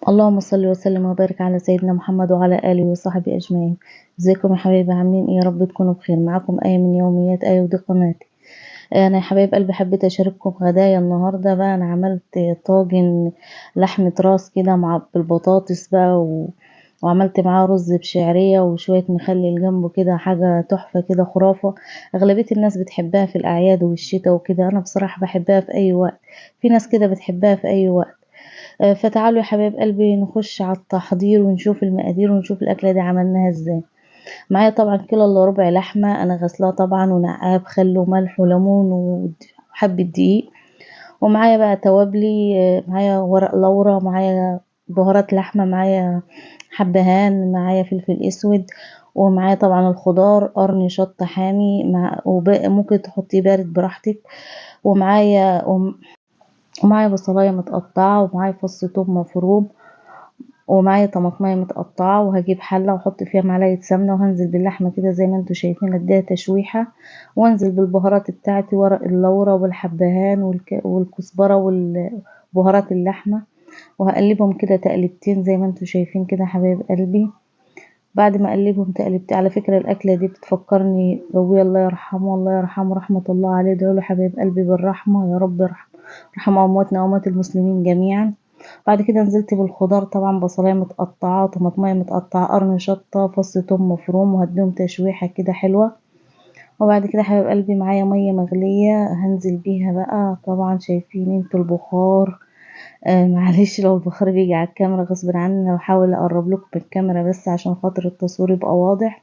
اللهم صل وسلم وبارك على سيدنا محمد وعلى آله وصحبه أجمعين. ازيكم يا حبايبي؟ عاملين ايه؟ يا رب تكونوا بخير. معاكم آية من يوميات آية ودي قناتي. انا يا حبايب قلبي حبيت اشارككم غدايا النهارده بقى. انا عملت طاجن لحمة راس كده مع بالبطاطس بقى وعملت معاه رز بشعرية وشوية مخلل جنبه كده، حاجة تحفة كده خرافة. اغلبية الناس بتحبها في الاعياد والشتاء وكده، انا بصراحة بحبها في اي وقت، في ناس كده بتحبها في اي وقت. فتعالوا يا حبايب قلبي نخش على التحضير ونشوف المقادير ونشوف الاكلة دي عملناها ازاي. معايا طبعا كيلو الا ربع لحمة، انا غسلاها طبعا ونقعاها بخل وملح وليمون وحبة دقيق. ومعايا بقى توابلي، معايا ورق لورا، معايا بهارات لحمة، معايا حبهان، معايا فلفل اسود، ومعايا طبعا الخضار قرن شطة حامي مع ممكن تحطيه بارد براحتك. ومعايا بصلايه متقطعه، ومعايا فص ثوم مفروم، ومعايا طماطمايه متقطعه. وهجيب حله واحط فيها معلقه سمنه، وهنزل باللحمه كده زي ما انتم شايفين، اديها تشويحه، وانزل بالبهارات بتاعتي ورق اللورا والحبهان والكزبره وبهارات اللحمة، وهقلبهم كده تقلبتين زي ما انتم شايفين كده حبايب قلبي. بعد ما اقلبهم تقلبتين، على فكرة الاكلة دي بتفكرني بابويا الله يرحمه، الله يرحمه رحمه الله عليه، ادعوا له حبايب قلبي بالرحمة يا رب، ارحم امواتنا واموات المسلمين جميعا. بعد كده نزلت بالخضار طبعا، بصلايه متقطعه، طماطمايه متقطعه، قرن شطه، فص ثوم مفروم، وهديهم تشويحه كده حلوة. وبعد كده حبايب قلبي معايا مية مغليه هنزل بيها بقى، طبعا شايفين انتوا البخار، معلش لو البخار بيجي على الكاميرا غصب عني، انا بحاول اقرب لكم بالكاميرا بس عشان خاطر التصوير يبقى واضح.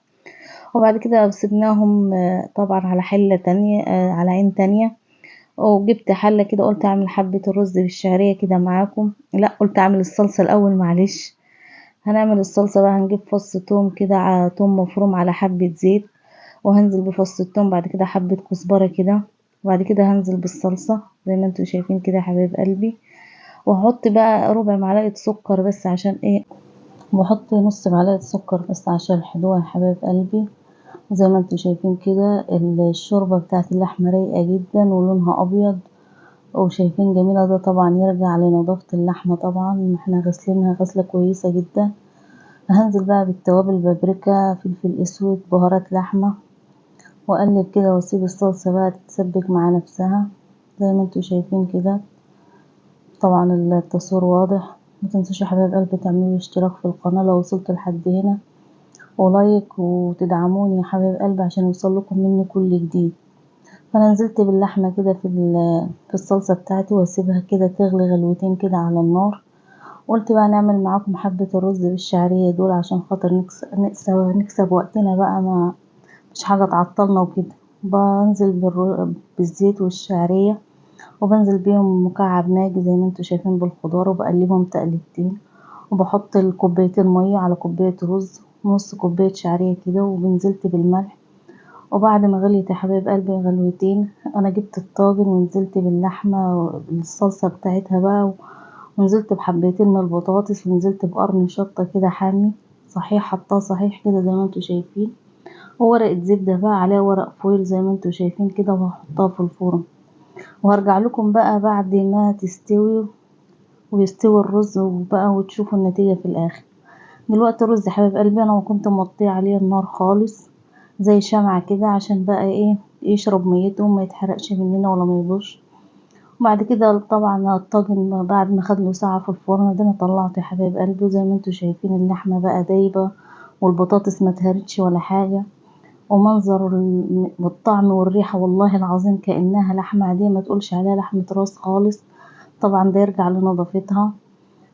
وبعد كده سيبناهم طبعا على حله تانية، على عين تانية. وجبت حله كده قلت اعمل حبه الرز بالشعريه كده معاكم، لا قلت اعمل الصلصه الاول، معلش هنعمل الصلصه بقى. هنجيب فص توم كده، توم مفروم على حبه زيت، وهنزل بفص التوم، بعد كده حبه كزبره كده، وبعد كده هنزل بالصلصه زي ما انتم شايفين كده حبايب قلبي. واحط بقى ربع معلقه سكر بس عشان ايه، وبحط نص معلقه سكر بس عشان الحدوه يا حبايب قلبي. زي ما انتم شايفين كده الشوربة بتاعت اللحمة رايقة جدا ولونها ابيض وشايفين جميلة. ده طبعا يرجع لنظافه اللحمة، طبعا احنا غسلينها غسله كويسة جدا. هنزل بقى بالتوابل، بابريكا، فلفل اسود، بهارات لحمه، واقلب كده واسيب الصلصه بقى تتسبك مع نفسها زي ما انتم شايفين كده. طبعا التصوير واضح. ما تنسوش يا حبايب قلبي تعملوا اشتراك في القناة لو وصلتوا لحد هنا، ولايك، وتدعموني يا حبايب قلبي عشان يوصل لكم مني كل جديد. فانا نزلت باللحمه كده في الصلصه بتاعتي، واسيبها كده تغلي غلوتين كده على النار. قلت بقى نعمل معاكم حبه الرز بالشعريه دول عشان خاطر نكسب وقتنا بقى، ما مش حاجة تعطلنا وكده. بنزل بالزيت والشعريه، وبنزل بيهم مكعب ماجي زي ما انتم شايفين بالخضار، وبقلبهم تقلبتين، وبحط الكوبايتين مية على كوباية رز، نص كوباية شعرية كده، وبنزلت بالملح. وبعد ما غليت يا حبايب قلبي غلوتين، انا جبت الطاجن ونزلت باللحمه بالصلصه بتاعتها بقى، ونزلت بحبيتين من البطاطس، ونزلت بقرن شطه كده حامي صحيح، حطاه صحيح كده زي ما انتم شايفين، وورقة زبدة بقى عليها ورق فويل زي ما انتم شايفين كده، وهحطها في الفرن. وهرجع لكم بقى بعد ما تستوي ويستوي الرز وبقى وتشوفوا النتيجة في الاخر. دلوقتي الرز يا حبايب قلبي انا كنت موطيه عليه النار خالص زي شمعة كده، عشان بقى ايه يشرب ميته وما يتحرقش مننا ولا ما يبوظش. وبعد كده طبعا الطاجن بعد ما خد له ساعة في الفرن ده انا طلعته يا حبايب قلبي، زي ما انتم شايفين اللحمة بقى دايبه والبطاطس ما اتهرتش ولا حاجة، ومنظر والطعم والريحه والله العظيم كانها لحمه عادية، ما تقولش عليها لحمه راس خالص. طبعا ده يرجع لنظافتها.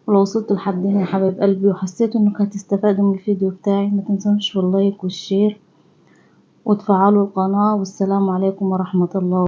ولو وصلتوا لحد هنا يا حبايب قلبي وحسيتوا انكم هتستفادوا من الفيديو بتاعي، ما تنسونش بال like وال share وتفعلوا القناة. والسلام عليكم ورحمة الله.